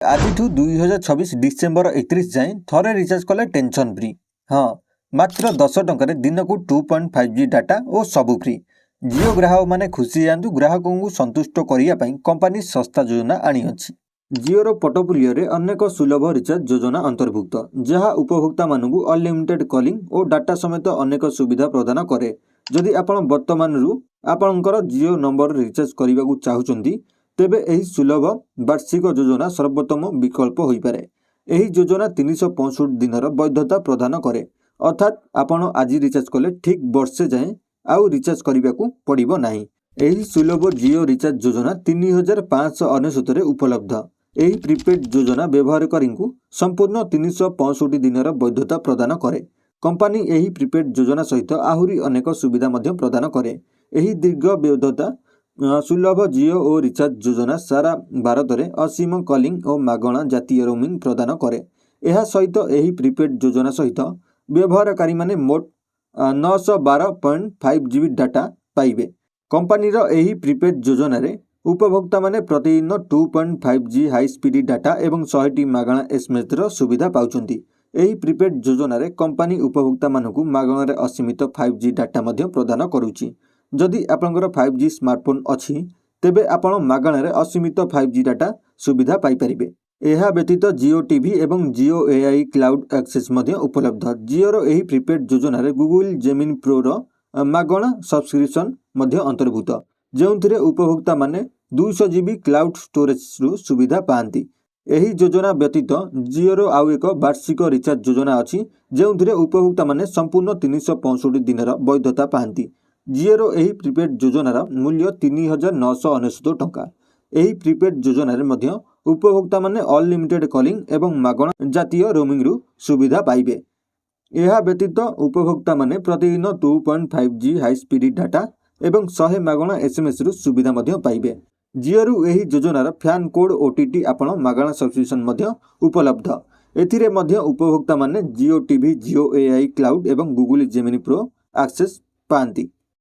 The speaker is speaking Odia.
ଆଜିଠୁ 2026 ଡିସେମ୍ବର 31 ଯାଏଁ ଥରେ ରିଚାର୍ଜ କଲେ ଟେନସନ୍ ଫ୍ରି। ହଁ, ମାତ୍ର 10 ଟଙ୍କାରେ ଦିନକୁ 2.5 G data ଓ ସବୁ ଫ୍ରି। ଜିଓ ଗ୍ରାହକମାନେ ଖୁସି ଯାଆନ୍ତୁ। ଗ୍ରାହକଙ୍କୁ ସନ୍ତୁଷ୍ଟ କରିବା ପାଇଁ କମ୍ପାନୀ ଶସ୍ତା ଯୋଜନା ଆଣିଅଛି। ଜିଓର ପୋର୍ଟଫୋଲିଓରେ ଅନେକ ସୁଲଭ ରିଚାର୍ଜ ଯୋଜନା ଅନ୍ତର୍ଭୁକ୍ତ, ଯାହା ଉପଭୋକ୍ତାମାନଙ୍କୁ ଅନଲିମିଟେଡ୍ କଲିଂ ଓ ଡାଟା ସମେତ ଅନେକ ସୁବିଧା ପ୍ରଦାନ କରେ। ଯଦି ଆପଣ ବର୍ତ୍ତମାନରୁ ଆପଣଙ୍କର ଜିଓ ନମ୍ବର ରିଚାର୍ଜ କରିବାକୁ ଚାହୁଁଛନ୍ତି, ତେବେ ଏହି ସୁଲଭ ବାର୍ଷିକ ଯୋଜନା ସର୍ବୋତ୍ତମ ବିକଳ୍ପ ହୋଇପାରେ। ଏହି ଯୋଜନା 365 ଦିନର ବୈଧତା ପ୍ରଦାନ କରେ, ଅର୍ଥାତ୍ ଆପଣ ଆଜି ରିଚାର୍ଜ କଲେ ଠିକ୍ ବର୍ଷେ ଯାଏଁ ଆଉ ରିଚାର୍ଜ କରିବାକୁ ପଡ଼ିବ ନାହିଁ। ଏହି ସୁଲଭ ଜିଓ ରିଚାର୍ଜ ଯୋଜନା 3599ରେ ଉପଲବ୍ଧ। ଏହି ପ୍ରିପେଡ୍ ଯୋଜନା ବ୍ୟବହାରକାରୀଙ୍କୁ ସମ୍ପୂର୍ଣ୍ଣ 365 ଦିନର ବୈଧତା ପ୍ରଦାନ କରେ। କମ୍ପାନୀ ଏହି ପ୍ରିପେଡ୍ ଯୋଜନା ସହିତ ଆହୁରି ଅନେକ ସୁବିଧା ମଧ୍ୟ ପ୍ରଦାନ କରେ। ଏହି ଦୀର୍ଘ ବୈଧତା ସୁଲଭ ଜିଓ ଓ ରିଚାର୍ଜ ଯୋଜନା ସାରା ଭାରତରେ ଅସୀମ କଲିଂ ଓ ମାଗଣା ଜାତୀୟ ରୋମିଂ ପ୍ରଦାନ କରେ। ଏହା ସହିତ ଏହି ପ୍ରିପେଡ୍ ଯୋଜନା ସହିତ ବ୍ୟବହାରକାରୀମାନେ ମୋଟ 912.5 GB data ପାଇବେ। କମ୍ପାନୀର ଏହି ପ୍ରିପେଡ୍ ଯୋଜନାରେ ଉପଭୋକ୍ତାମାନେ ପ୍ରତିଦିନ 2.5 G high speed data ଏବଂ 100ଟି ମାଗଣା ଏସ୍ଏମ୍ଏସ୍ର ସୁବିଧା ପାଉଛନ୍ତି। ଏହି ପ୍ରିପେଡ୍ ଯୋଜନାରେ କମ୍ପାନୀ ଉପଭୋକ୍ତାମାନଙ୍କୁ ମାଗଣାରେ ଅସୀମିତ 5G data ମଧ୍ୟ ପ୍ରଦାନ କରୁଛି। ଯଦି ଆପଣଙ୍କର 5G smartphone ଅଛି, ତେବେ ଆପଣ ମାଗଣାରେ ଅସୀମିତ 5G data ସୁବିଧା ପାଇପାରିବେ। ଏହା ବ୍ୟତୀତ ଜିଓ ଟିଭି ଏବଂ ଜିଓ ଏଆଇ କ୍ଲାଉଡ୍ ଆକ୍ସେସ୍ ମଧ୍ୟ ଉପଲବ୍ଧ। ଜିଓର ଏହି ପ୍ରିପେଡ୍ ଯୋଜନାରେ ଗୁଗୁଲ ଜେମିନି ପ୍ରୋର ମାଗଣା ସବସ୍କ୍ରିପସନ୍ ମଧ୍ୟ ଅନ୍ତର୍ଭୁକ୍ତ, ଯେଉଁଥିରେ ଉପଭୋକ୍ତାମାନେ 200 ଜିବି କ୍ଲାଉଡ୍ ଷ୍ଟୋରେଜରୁ ସୁବିଧା ପାଆନ୍ତି। ଏହି ଯୋଜନା ବ୍ୟତୀତ ଜିଓର ଆଉ ଏକ ବାର୍ଷିକ ରିଚାର୍ଜ ଯୋଜନା ଅଛି, ଯେଉଁଥିରେ ଉପଭୋକ୍ତାମାନେ ସମ୍ପୂର୍ଣ୍ଣ 365 ଦିନର ବୈଧତା ପାଆନ୍ତି। ଜିଓର ଏହି ପ୍ରିପେଡ୍ ଯୋଜନାର ମୂଲ୍ୟ 3999 ଟଙ୍କା। ଏହି ପ୍ରିପେଡ୍ ଯୋଜନାରେ ମଧ୍ୟ ଉପଭୋକ୍ତାମାନେ ଅନଲିମିଟେଡ୍ କଲିଂ ଏବଂ ମାଗଣା ଜାତୀୟ ରୋମିଂରୁ ସୁବିଧା ପାଇବେ। ଏହା ବ୍ୟତୀତ ଉପଭୋକ୍ତାମାନେ ପ୍ରତିଦିନ 2.5 G high speed data ଏବଂ 100 ମାଗଣା ଏସ୍ଏମ୍ଏସ୍ରୁ ସୁବିଧା ମଧ୍ୟ ପାଇବେ। ଜିଓରୁ ଏହି ଯୋଜନାର ଫ୍ୟାନ୍ କୋଡ୍ ଓଟିଟି ଆପଣ ମାଗଣା ସବସ୍କ୍ରିପସନ୍ ମଧ୍ୟ ଉପଲବ୍ଧ। ଏଥିରେ ମଧ୍ୟ ଉପଭୋକ୍ତାମାନେ Jio TV, Jio AI cloud ଏବଂ ଗୁଗୁଲ ଜେମିନି ପ୍ରୋ ଆକ୍ସେସ୍ ପାଆନ୍ତି।